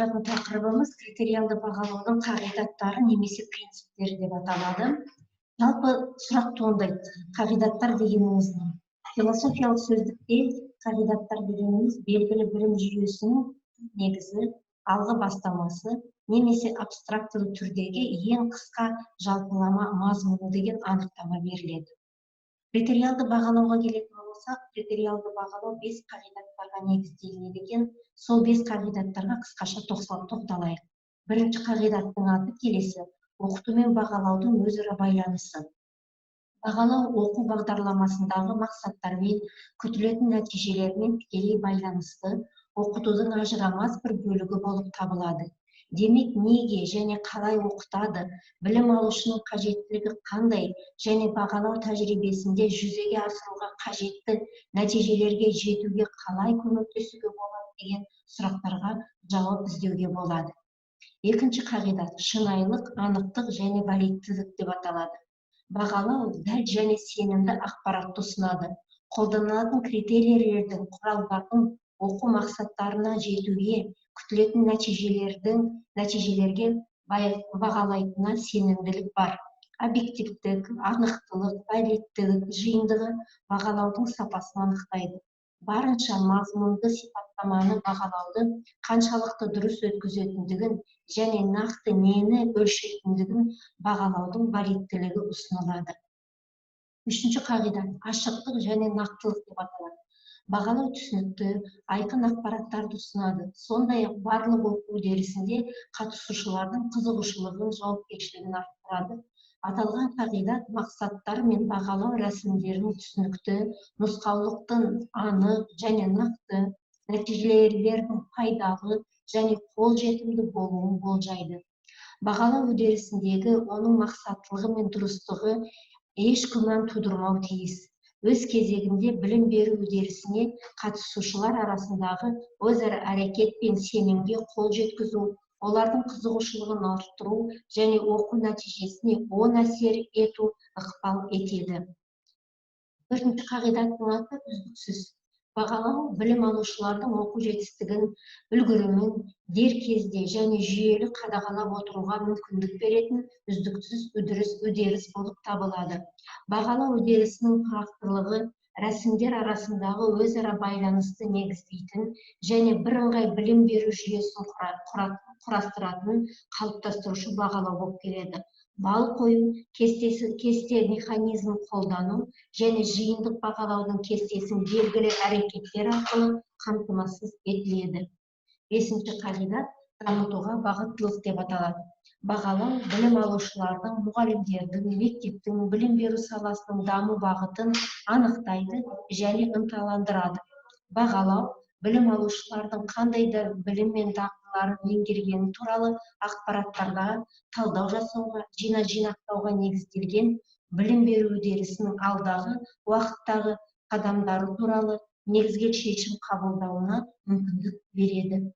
Қарастыратын тақырыбымыз критериалды бағалаудың қағидаттары немесе принциптері деп аталады. Жалпы сұрақ туындайды: қағидаттар дегеніміз не? Философиялық сөздікте қағидаттар дегеніміз белгілі білім жүйесінің негізі, алғы бастамасы немесе абстрактылы түрдегі ең қысқа жалпылама мазмұны деген анықтама беріледі. Критериалды бағалауға келетін болсақ, критериалды бағалау бес қағидаттарға негізделінеді екен. Сол бес қағидаттарға қысқаша тоқталайық. Бірінші қағидаттың аты келесі: оқыту мен бағалаудың өзара байланысы. Бағалау оқу бағдарламасындағы мақсаттармен, күтілетін нәтижелермен тікелей байланысты оқытудың ажырамас бір бөлігі болып табылады. Демек, неге және қалай оқытады, білім алушының қажеттілігі қандай және бағалау тәжірибесінде жүзеге асыруға қажетті нәтижелерге жетуге қалай көмектесуге болады деген сұрақтарға жауап іздеуге болады. Екінші қағидат шынайылық, анықтық және валидтілік деп аталады. Бағалау дәл және сенімді ақпаратты ұсынады. Қолданылатын критерийлердің, құралдардың оқу мақсаттарына жетуге, күтілетін нәтижелерге бағалайтынына сенімділік бар. Объективтік, анықтылық, валидтілік жиынтығы бағалаудың сапасын анықтайды. Барынша мазмұнды сипаттаманы бағалауды қаншалықты дұрыс өткізетіндігін және нақты нені өлшейтіндігін бағалаудың валидтілігі ұсынылады. Үшінші қағидат ашықтық және нақтылық деп аталады. Бағалау түсінікті, айқын ақпараттарды ұсынады. Сондай-ақ барлық оқу үдерісінде қатысушылардың қызығушылығын, жауапкершілігін арттырады. Аталған қағидат мақсаттар мен бағалау рәсімдерінің түсінікті, нұсқаулықтың анық және нақты, нәтижелердің пайдалы және қолжетімді болуын болжайды. Бағалау үдерісіндегі оның мақсаттылығы мен дұрыстығы еш күмән тудырмау тиіс. Өз кезегінде білім беру үдерісіне қатысушылар арасындағы өзара әрекет пен сенімге қол жеткізу, олардың қызығушылығын арттыру және оқу нәтижесіне оң әсер ету ықпал етеді. Төртінші қағидаттың аты үздіксіз. Бағалау білім алушылардың оқу жетістігін, үлгерімін дер кезде және жүйелі қадағалап отыруға мүмкіндік беретін үздіксіз үдеріс болып табылады. Бағалау үдерісінің тұрақтылығы рәсімдер арасындағы өзара байланысты негіздейтін және бірыңғай білім беру жүйесін құрастыратын қалыптастырушы бағалау болып келеді. Балл қою кестесі, кесте механизмін қолдану және жиынтық бағалаудың кестесін белгілі әрекеттер арқылы қамтамасыз етіледі. Бесінші қағидат дамытуға бағыттылық деп аталады. Бағалау білім алушылардың, мұғалімдердің, мектептің, білім беру саласының даму бағытын анықтайды және ынталандырады. Бағалау білім алушылардың қандай да білім мен дағдыларын меңгергені туралы ақпараттарға талдау жасауға, жинақтауға негізделген білім беру үдерісінің алдағы уақыттағы қадамдары туралы негізгі шешім қабылдауына мүмкіндік береді.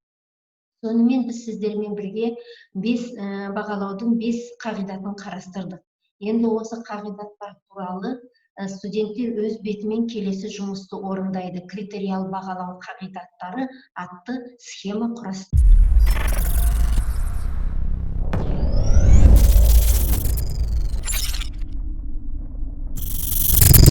Сонымен, біз сіздермен бірге бес бағалаудың бес қағидатын қарастырдық. Енді осы қағидаттар туралы студенттер өз бетімен келесі жұмысты орындайды. Критериал бағалау қағидаттары атты схема құрастырды.